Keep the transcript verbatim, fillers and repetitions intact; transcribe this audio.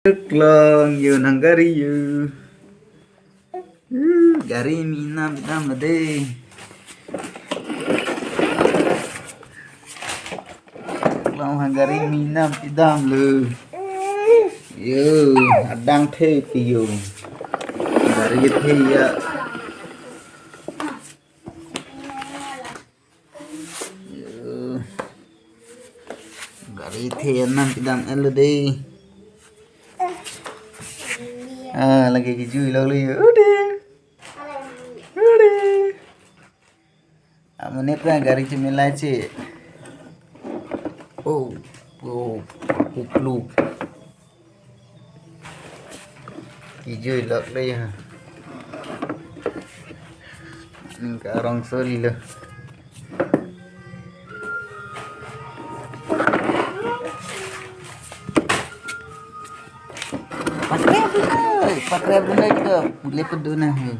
Klong yo nang gari yo. Uh, gari mi nam dam de. Klong ha gari mi nam pidam lo. Yo, adang the pi yo. Gari the ya. Yo. Gari the anam pidam el de. Ah, lake kejui lo lo yo. Ude. Ude. Amonit na gari chemilai che. Oh, oh, kupluk. Kejui lok le ha. Ningka rong soli lo. Patre bunai, patre bunai ke pule peduna he.